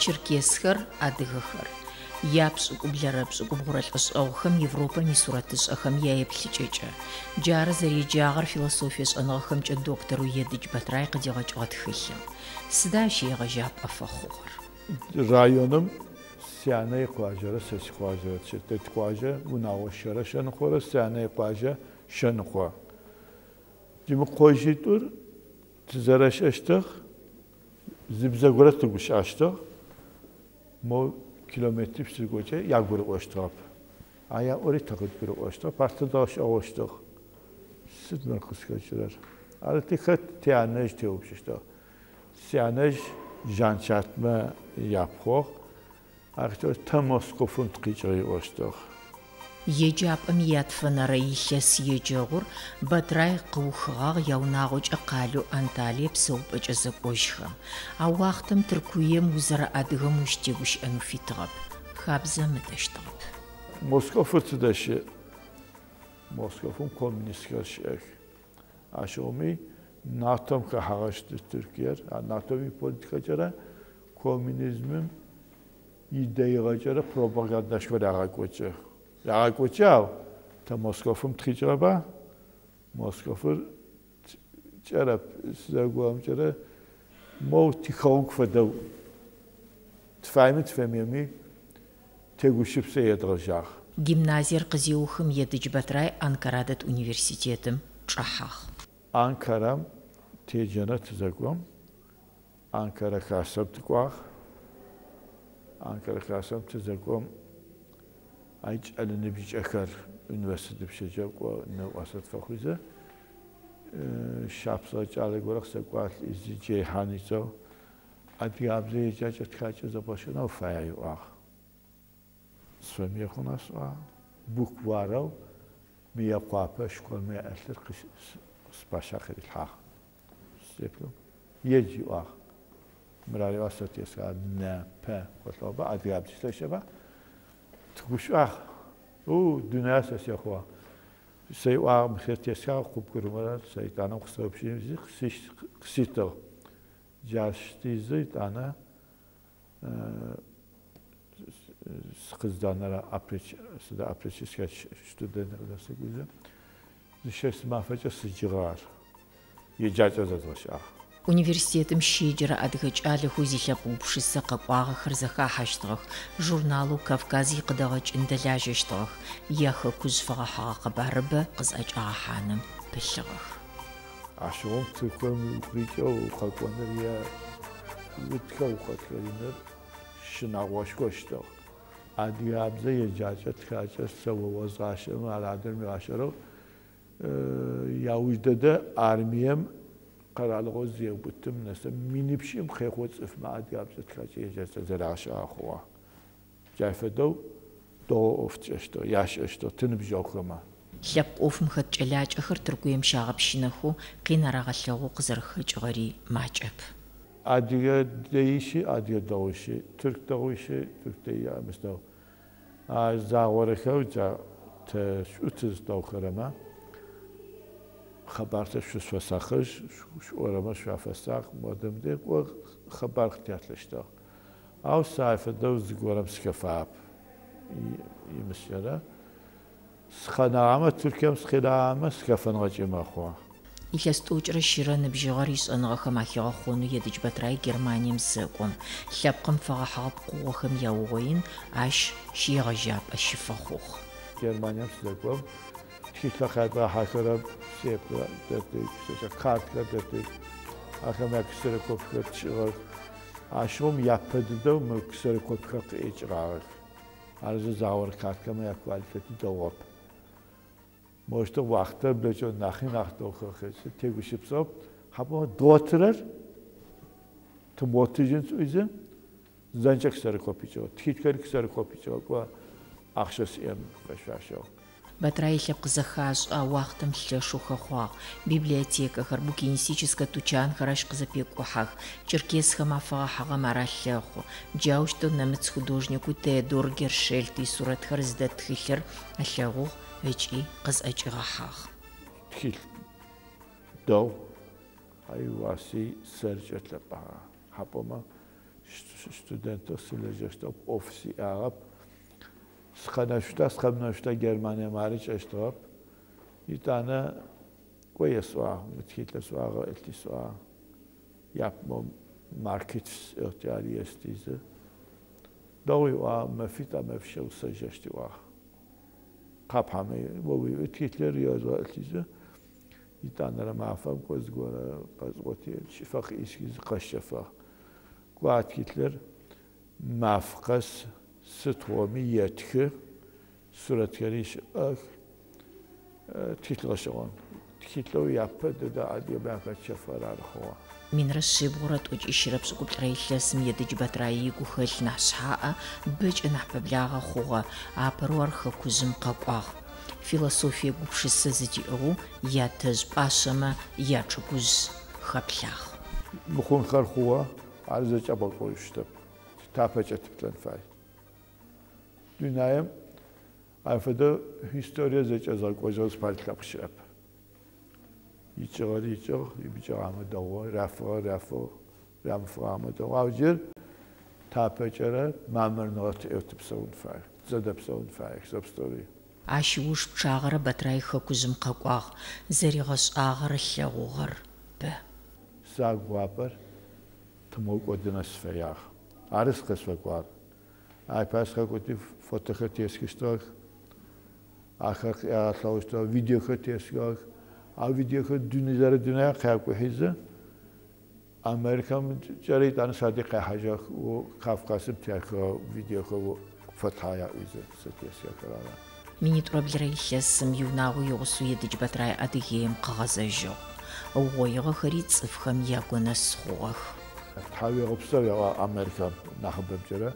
Черкесхэр, адыгэхэр. Япшӏыкӏублэрэ пшӏыкӏубгъурэ лӏэшӏэгъухэм Европэм исурэтышӏэхэм яеплъыкӏэкӏэ. Джары зэреджагъэр философие шӏэныгъэхэмкӏэ докторэу Едыдж Батрай къыдигъэкӏыгъэ тхылъым. Сыда ащ егъэжьапӏэ фэхъугъэр? Районым сянэ икъуаджэрэ сэ сикъуаджэрэ тыщыт. Тэ тикъуаджэ унагъо щэрэ шъэныкъорэ, сянэ икъуаджэ шъэныкъо. Джы мы къоджитӏур тызэрэшӏэщтыгъ, зы бзэ горэ тыгущыӏэщтыгъ, моу километрипшӏ зыкӏокӏэ ягурыӏощтыгъэп. А яӏори тэ къыдгурыӏощтыгъэп, ар тэ дгъэшӏэгъощтыгъ. Сыд мыр къызхэкӏырэр? Арыти, хэт тянэжъ теупчӏыщтыгъ. Сянэжъ Жанчатмэ япхъугъ, ар тэ Москофым тыкъикӏыгъ ыӏощтыгъ. Еджапӏэм иятфэнэрэ илъэс еджэгъур Батрай къыухыгъагъ яунагъокӏэ къалэу Анталие псэупӏэкӏэ зэкӏожьхэм. А уахътэм Тыркуем узэрэадыгэм ущытегущыӏэн уфитыгъэп, хабзэм ыдэщтыгъэп. Москофыр тыдэ щыӏ? Москофым коммунистхэр щыӏэх. Ащыгъуми НАТО-м хэхьагъэщт Тыркуер. А НАТО-м иполитикэкӏэрэ коммунизмым идэигъэкӏэрэ пропагандэшхо рагъэкӏокӏы. Рагъэкӏокӏы, ау тэ Москофым тыкъикӏыгъэба? Москофыр кӏэрэп, сызэрэгугъэмкӏэрэ моу тихэгъэгу фэдэу тыфаеми тыфэмыеми тегущыпсэ едгъэжьагъ. Гимназиер къызеухым Едыдж Батрай Анкара дэт университетым чӏэхьагъ. Анкарам теджэнэ тызэкӏом, Анкара хасэм тыкӏуагъ. Анкара хасэм тызэкӏом, ай кӏэлэ ныбжьыкӏэхэр университетым щеджэ кӏо нэӏуасэ тыфэхъуизэ, шапсыгъэ кӏалэ горэ къысэкӏуалӏи, зы Джейхьан ыцӏэу адыгабзэ еджакӏэ тхакӏэ зэбгъэшӏэнэу фая ыӏуагъ. Сыфэмые хъуна сӏуагъ. Букварэу Мыекъуапэ школмэ яӏэлъыр сыпашъхьэ къырилъхьагъ. Сеплъым, едж ыӏуагъ. Мыр ариӏуагъ сэ тесхагъ, нэ, пэ къолъэгъуба, адыгабзи сэшӏэба. Тыгушӏуагъ. У, дунае сэ сехъугъэ. Сэ ыӏуагъ, мыхэр тесхагъ, къупкӏурымэрэ сэ етӏанэ къысэупчӏи, къыситыгъ. Джащ тизы етӏанэ сыкъызданэрэ сыда апрельскэ студент къызэсэкӏузэ, зы чэщ мафэкӏэ сыджыгъэ ар. Еджакӏэ зэзгъэшӏагъ. Университетым щеджэрэ адыгэ кӏалэхэу зилъэпкъ гупшысэ къэкӏуагъэхэр зэхахьэщтыгъэх, журналэу Кавказ икъыдэгъэкӏын дэлажьэщтыгъэх, яхэкужъ фэгъэхьыгъэ къэбарыбэ къызӏэкӏагъэхьаным пылъыгъэх. Ащыгъум Тыркуем укъикӏэу укъэкӏоныр е утхэу укъэтхэриныр щынэгъошхощтыгъ. Адыгабзэ еджакӏэ тхакӏэ сэ о озгъашӏэмэ, ар адрэм ригъашӏэрэу яуж дэдэ армием къэралыгъо зеубытым нэсэ минипшӏым къехъоу цӏыфмэ адыгабзэ тхакӏэ еджакӏэ зэрагъэшӏагъэ хъугъэ. Джай фэдэу дэгъоу ӏоф тшӏэщтыгъ, яшӏэщтыгъ тиныбджэгъухэмэ. Лъэпкъ ӏофым хэт кӏэлакӏэхэр Тыркуем щагъэпщынэхэу, къин арагъэлъэгъоу къызэрэхэкӏыгъэри макӏэп. Адыгэ дэий щыӏ, адыгэ дэгъуи щыӏ, тырку дэгъуи щыӏ, тырку дэий мыщ дэгъу. А загъорэхэу джа тэ шӏу тызылъэгъухэрэмэ къэбаркӏэ шъусфэсакъыжь, шъуӏорэмэ шъуафэсакъ, модэ-мыдэ кӏо къэбар къытялъыщтыгъ. Ау сэ ай фэдэу зыгорэм сыхэфагъэп. Имыскӏэрэ сыкъэнагъэмэ, Тыркуем сыкъинагъэмэ, сыхэфэныгъэкӏи мэхъу. Илъэс тӏокӏырэ щырэ ныбжьыгъэр ишӏэныгъэхэм ахигъэхъонэу Едыдж Батрай Германием зэкӏом, лъэпкъым фэгъэхьыгъэ пкъыгъохэм яугъоин ащ щыегъэжьапӏэ щыфэхъугъ. Германием сызэкӏом, тхылъхэр къядгъахьэхэрэм сеплъы, дэтых, картхэр дэтых, ахэм яксерокопиехэр тшӏыгъэх. Ащыгъум япэ дыдэу мы ксерокопиехэр къыӏекӏыгъагъэх. Ар зы загъорэ карткэмэ яквалитети дэгъугъэп. Моущтэу уахътэр блэкӏэу нахьи нахь дэгъухэр къекӏы, тегущыпсэу хьапӏэмэ дгъотырэр тымыгъотыжьын сӏуизэ, зэнкӏэ ксерокопикӏыгъ, тхылъхэри ксерокопикӏыгъ, кӏо ахъщэ сиӏэм фэшъуашэу. Батрай илъэпкъ зэхашӏэ а уахътэм лъэшэу хэхъуагъ. Библиотекэхэр, букинистическэ тучанхэр ащ къызэпекӏухьэх, черкесхэм афэгъэхьыгъэм ар алъэхъу. Джаущтэу нэмыц художникэу Теодор Гершельт исурэтхэр зыдэт тхылъыр ылъэгъугъ ыкӏи къызӏэкӏигъэхьагъ. Тхылъ дэгъу, ай уаси сэркӏэ лъэпӏагъэ. Хьапӏэмэ Студентэу сылэжьэщтыгъэп, ӏоф сиӏагъэп. Сыкъэнэшъущта, сыкъэмынэшъущта Германием ары кӏэщтыгъэп. Етӏанэ кӏо есӏуагъ, мы тхылъыр сӏуагъэ, гъэӏылъи сӏуагъ. Япмо маркитф сӏыгъти ар естизы. Дэгъу ыӏуагъ, мэфитӏа мэфищэ усэжьэщт ыӏуагъ. Къапхьамэ, о уиӏу тхылъыр езгъэӏылъизы. Етӏанэрэ мафэм кӏо зыгорэ къэзгъоти, чӏыфэ къыӏисхи зыкъэсщэфыгъ. Кӏо а тхылъыр маф къэс сытхъоми етхы, сурэтхэри щыӏэх. Тхылъ гъэшӏэгъон. Тхылъэу япэ дэдэ адыгэмэ афэтщэфыгъэр ары хъугъэ. 1378 илъэсым Едыдж Батрай игухэлъ нахь шъхьаӏэ бэкӏэ нахь пэблагъэ хъугъэ, апэрэу ар хэкужъым къэкӏуагъ. Философие гупшысэ зыдиӏыгъэу ятэжъ пӏашъэмэ ячӏыгужъ хэплъагъ. Мыхъунхэр хъугъэ, ар зэкӏэ бгъэкӏожьыщтэп. Тапэкӏэ тыплъэн фай. Дунаим ай фэдэ историе зэкӏэ зыгъэкӏожьыгъэ зыпари лъэпкъ щыӏэп. Икӏыгъэр икӏыгъ, имыкӏыгъамэ дэгъу, рафыгъэр рафыгъ, рамыфыгъамэ дэгъу. Ау джыр тапэкӏэрэ мамырныгъэ тиӏэу тыпсэун фай, тызэдэпсэун фаех зэпстэури. Ащ ыуж пчъагъэрэ Батрай хэкужъым къэкӏуагъ, зэригъэшӏагъэр ылъэгъугъэр бэ. Сэ а гугъапӏэр тымыгъэкӏодынэу сыфэягъ. Ары сыкъызфэкӏуагъэр. Ай пае сыкъэкӏоти фотохэр тесхыщтыгъэх, ахэр къягъэлъэгъущтыгъэх, видеохэр тесхыгъэх. А видеохэр зэрэдунае къякӏухьизэ, Америкэм кӏэрэ итӏанэ садэжь къяхьажьыгъэх, Кавказым техыгъэ видеохэр къыпфэтхьа яӏуизэ сэ тесхыгъэхэр ары. 2002 илъэсым иунагъо игъусэу Едыдж Батрай Адыгеим къыгъэзэжьыгъ. Ыугъоигъэхэри цӏыфхэм ягонэс хъугъэх. Тхьауегъэпсэу еӏо Америкэм нахьыбэмкӏэрэ.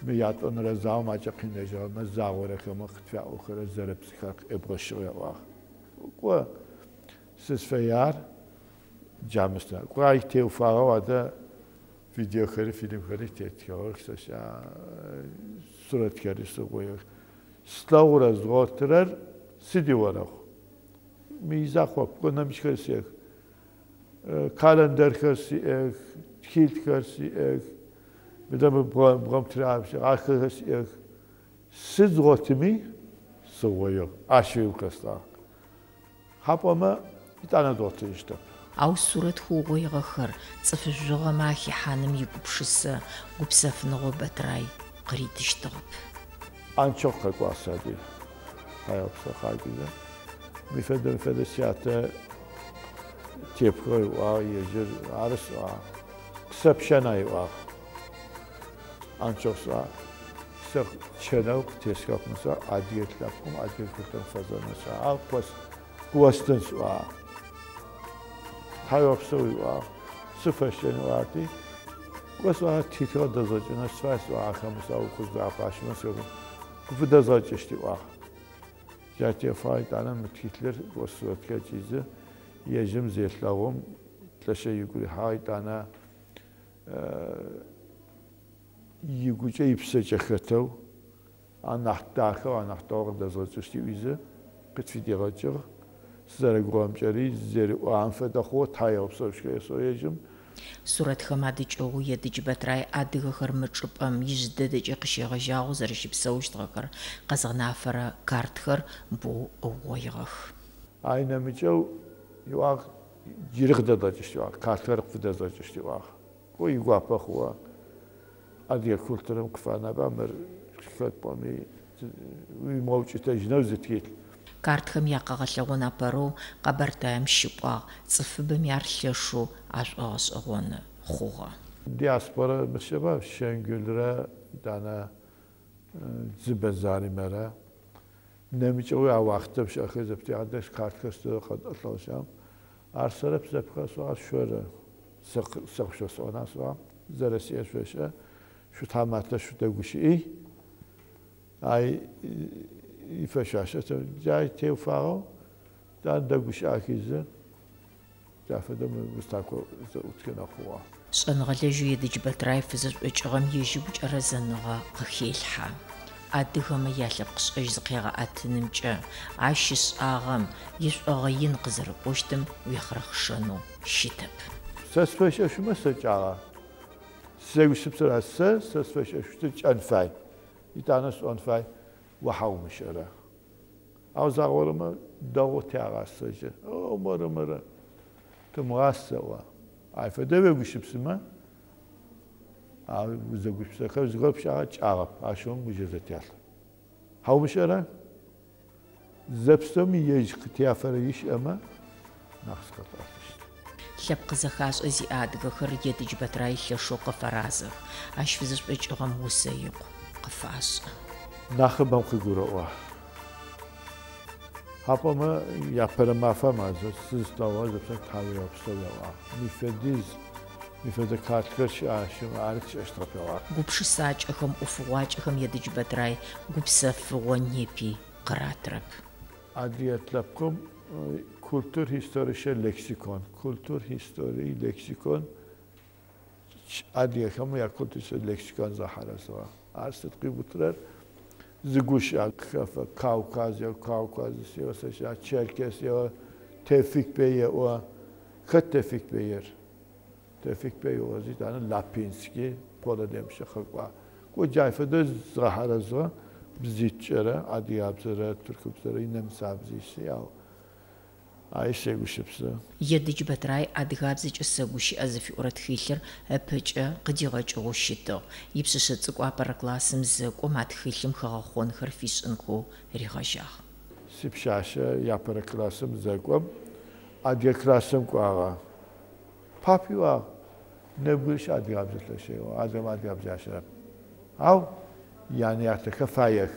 Мы ятӏонэрэ заом акӏэ къинэжьыгъэмэ загъорэхэмэ къытфяӏохэрэр зэрэпцӏыхэр къебгъэщыгъ еӏуагъ. Кӏо, сызфэяр джамыстэ. Кӏо, ай теуфагъэу адэ видеохэри, фильмхэри тетхыгъэх, сэ сурэтхэри сыгъоигъэх. Слъэгъурэ згъотырэр сыди орэхъу. Мы изакъоп, кӏо нэмыкӏхэр сиӏэх. Календархэр сиӏэх, тхылъхэр сиӏэх, мыдэ мы бгъэм тырапщыгъ, ахэр сиӏэх. Сыд згъотыми сыгъоигъ, архивым хэслъагъ. Хьапӏэмэ итӏанэ дгъотыжьыщтэп. Ау сурэтхэу ыугъоигъэхэр цӏыф жъугъэмэ ахихьаным игупшысэ гупсэфыныгъэу Батрай къыритыщтыгъэп. Анчок къэкӏуагъ садэжь. Тхьауегъэпсэу къакӏозэ. Мы фэдэ, мы фэдэ сятэ тепхыгъэ ыӏуагъ, ежьыр ары сӏуагъ. Къысэпщэна ыӏуагъ. Анчок сӏуагъ. Сэ чэнэу къытесхыгъэп мы сӏуагъ, адыгэ лъэпкъым, адыгэ культурэм фэзэнэу сӏуагъ. Ау къыостын сӏуагъ. Тхьауегъэпсэу ыӏуагъ. Сыфэщэн ыӏуагъэти, кӏо сӏуагъэ тхылъыгъэ дэзгъэкӏынэу сыфай сӏуагъ, ахэмэ сӏуагъ, укъыздагъэпащымэ сӏуагъ. Къыфыдэзгъэкӏыщт ыӏуагъ. Джа тефагъ итӏанэ мы тхылъыр кӏо сурэтхэр кӏизы, ежьым зелъэгъум лъэшэу игу рихьагъ, итӏанэ игукӏэ ипсэкӏэ хэтэу анахь дахэу, анахь дэгъоу къыдэзгъэкӏыщт ыӏуизэ къытфыдигъэкӏыгъ. Сызэрэгугъэмкӏэри зэриӏуагъэм фэдэ хъугъэ, тхьауегъэпсэу есӏо ежьым. Сурэтхэм адыкӏыгъэу Едыдж Батрай адыгэхэр мы чӏыпӏэм ижъ дэдэкӏэ къыщегъэжьагъэу зэрэщыпсэущтыгъэхэр къэзгъэнафэрэ картхэр боу ыугъоигъэх. Ай нэмыкӏэу ыӏуагъ, джыри къыдэдгъэкӏыщт ыӏуагъ, картхэр къыфыдэзгъэкӏыщт ыӏуагъ. Кӏо игуапэ хъугъэ. Адыгэ культурэм къыфанэба мыр хэт пӏоми уимыгъэукӏытэжьынэу зы тхылъ. Картхэм якъэгъэлъэгъон апэрэу Къэбэртаем щыкӏуагъ, цӏыфыбэми ар лъэшэу ашӏогъэшӏэгъон хъугъэ. Диаспорэ мыщэба Шенгюлрэ итӏанэ Дзыбэ Заримэрэ нэмыкӏэуи а уахътэм щыӏэхэр зэптегъэдэш картхэр сыдэу къэтӏылъыгъэшъам. Ар сэрэп зэпхэр сӏуагъ, шъорэ сэ къышъосӏона сӏуагъ, зэрэсиӏэр шъошӏэ, шъутхьаматэ шъудэгущыӏи. Ай ифэшъуашэ джай теуфагъэу итӏанэ дэгущыӏэхизэ джа фэдэу мы выставкэ зэӏутхынэу хъугъэ. Шӏэныгъэлэжьэу Едыдж Батрай фызэшӏокӏыгъэм ежь ыгукӏэ рэзэныгъэ къыхелъхьэ. Адыгэмэ ялъэпкъ шӏэжь зыкъегъэӏэтынымкӏэ ащ ышӏагъэм ишӏогъэ ин къызэрэкӏощтым уехъырэхъышэнэу щытэп. Сэ сфэшӏэшъумэ сэкӏагъэ. Сызэгущыпсэра сэ сэ сфэшӏэшъущтыр кӏэн фай. Итӏанэ сӏон фай, о хьау умышӏэрэ. Ау загъорэмэ дэгъоу тягъасэжьы. О, морэ морэ. Тымыгъас сэӏо. Ай фэдэ уегущыпсымэ, а узэгупшысэхэр зыгорэ пшӏагъэ кӏагъэп, ащыгъум ужэ зэтелъ. Хьау умышӏэрэ? Зэпстэуми ежь къытефэрэ ищыӏэмэ, нахь сыкъэтӏэтыщт. Лъэпкъ зэхашӏэ зиӏэ адыгэхэр Едыдж Бэтрай лъэшэу къыфэразэх. Ащ фызэшӏокӏыгъэм усэ икъу къыфашӏы. Нахьыбэм къыгурэӏо. Хьапӏэмэ япэрэ мафэм ар сызылъэгъугъэр зэпсэм тхьауегъэпсэу еӏуагъ. Мый фэдиз, мый фэдэ картхэр щыӏэ ащым ары тшӏэщтыгъэп еӏуагъ. Гупшысакӏэхэм, ӏофыгъуакӏэхэм Едыдж Бэтрай гупсэфыгъо непи къыратырэп. Адыгэ лъэпкъым культур-историческэ лексикон, культур-историй лексикон, адыгэхэм якультур лексикон зыгъэхьазырыгъэ. Ар сыд къиубытырэр? Зы гущыӏэ къыхэфэ, Кавказ еӏо, Кавказ еӏо, США, Черкес еӏо, Тевфик Бей еӏо. Хэт Тевфик Бейр? Тевфик Бей еӏо, итӏанэ Лапинский, Полонемщэ къэкӏуагъ. Кӏо джай фэдэ зыгъэхьазырыгъэ бзитӏукӏэрэ, адыгабзэрэ, тыркубзэрэ, инэмысабзи ау ай сегущыпсы. Едыдж Бэтрай адыгабзэкӏэ сэгущыӏэ зыфиӏорэ тхылъыр ыпэкӏэ къыдигъэкӏыгъэу щытыгъ. Ипшъэшъэ цӏыкӏу апэрэ классым зэкӏом а тхылъым хэгъэхъонхэр фишӏынхэу ригъэжьагъ. Сипшъашъэ япэрэ классым зэкӏом, адыгэ классым кӏуагъэ. Пап иӏуагъ, нэбгырищ адыгабзэ лъэшэу, адыгэм адыгабзэ ашӏэрэп. Ау янэ-ятэхэр фаех.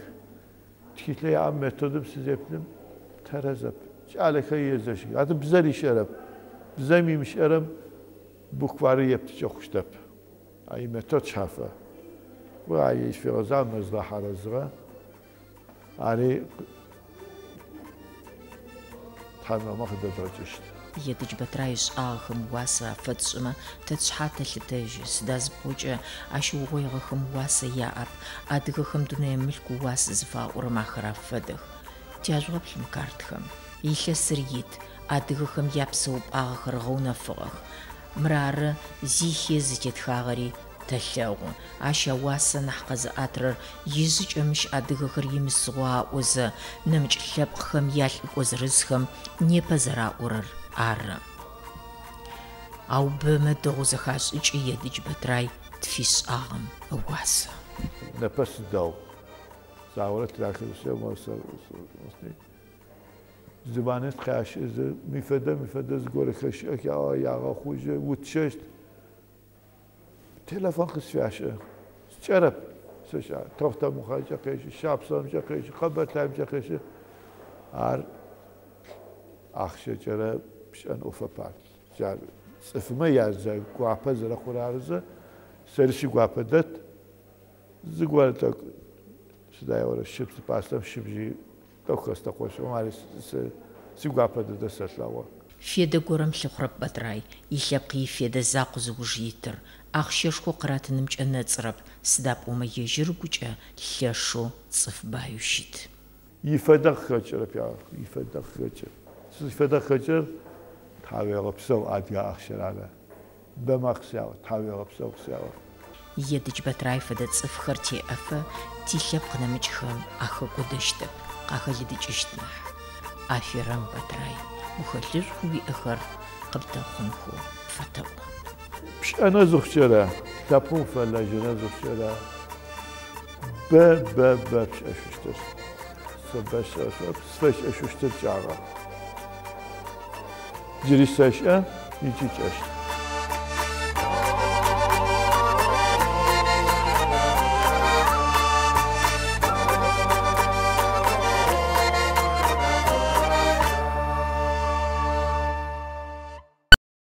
Тхылъэ яӏэм методым сызеплъым тэрэзэп. Кӏалэхэр езэщых. Аты бзэр ишӏэрэп. Бзэм имышӏэрэм букварыр ептыкӏэ хъущтэп. Ай метод шъхьафэ. Кӏо ай ишъуигъэзагъ мыр зыгъэхьазырыгъэ. Ари тхьамыкӏэмэ къыдэдгъэкӏыщт. Едыдж Бэтрай ышӏагъэхэм уасэ афэтшӏымэ, тэ тшъхьэ тэлъытэжьы. Сыда зыпӏокӏэ ащ угъоигъэхэм уасэ яӏэп. Адыгэхэм дунэе мылъку уасэ зыфаӏорэм ахэр афэдэх. Тяжъугъэплъ мы картхэм. Илъэсыр ит, адыгэхэм япсэупӏагъэхэр гъэунэфыгъэх. Мыр ары зихе зытетхагъэри тэлъэгъу. Ащ ауасэ нахь къэзыӏэтырэр ижъыкӏэ мыщ адыгэхэр имысыгъо аӏозэ, нэмыкӏ лъэпкъхэм ялӏыкӏо зырызхэм непэ зэраӏорэр ары. Ау бэмэ дэгъоу зэхашӏыкӏы Едыдж Бэтрай тфишӏагъэм ыуасэ. Непэ сыдэгъу. Загъорэ тырахыжьыщэ зыбанэ тхъящызы, ми фэдэ зыгорэхэр щыӏэх, ягъэхъужьы, утщэщт. Телефон къысфящэ. Скӏэрэп. США, Тохъутэмыхъуайкӏэ къещы, Шапсыгъэмкӏэ къещы, Къэбэртаемкӏэ къещы. Ар ахъщэкӏэрэ пшӏэн ӏофэп ар. Джар цӏыфмэ язэгуапэ зэрэхъурэ арызэ, сэри сигуапэ дэт. Зыгорэ тӏэкӏу сыда еӏорэ щыпсы пӏастэм щыбжьый тӏэкӏу хэстэкъощтыгъэм ари сигуапэ дэдэ сэлъэгъу. Федэ горэм лъыхъурэп Бэтрай, илъэпкъ ифедэ закъу зыуж итыр. Ахъщэшхо къыратынымкӏэ нэцӏырэп, сыда пӏомэ ежьыр ыгукӏэ лъэшэу цӏыф баеу щыт. Ифэдэ къыхэкӏырэп, ифэдэ къыхэкӏы. Сызыфэдэ къыхэкӏырэр тхьауегъэпсэу адыгэ ахъщэр ары. Бэмэ къысяӏо, тхьауегъэпсэу къысяӏо. Едыдж Бэтрай фэдэ цӏыфхэр теӏэфэ тилъэпкъ нэмыкӏхэм ахэкӏодэщтэп, къахэлыдыкӏыщт нахь. Аферэм Бэтрай, гухэлъышӏу уиӏэхэр къыбдэхъунхэу пфэтэӏо. Пшӏэнэ зыхъукӏэрэ, лъэпкъым фэлэжьэнэ зыхъукӏэрэ, бэ бэ бэ пшӏэшъущтыр. Сэ бэ сшӏэшъурэп, сфэшӏэшъущтыр кӏагъэ. Джыри сэшӏэ ыкӏи кӏэщт.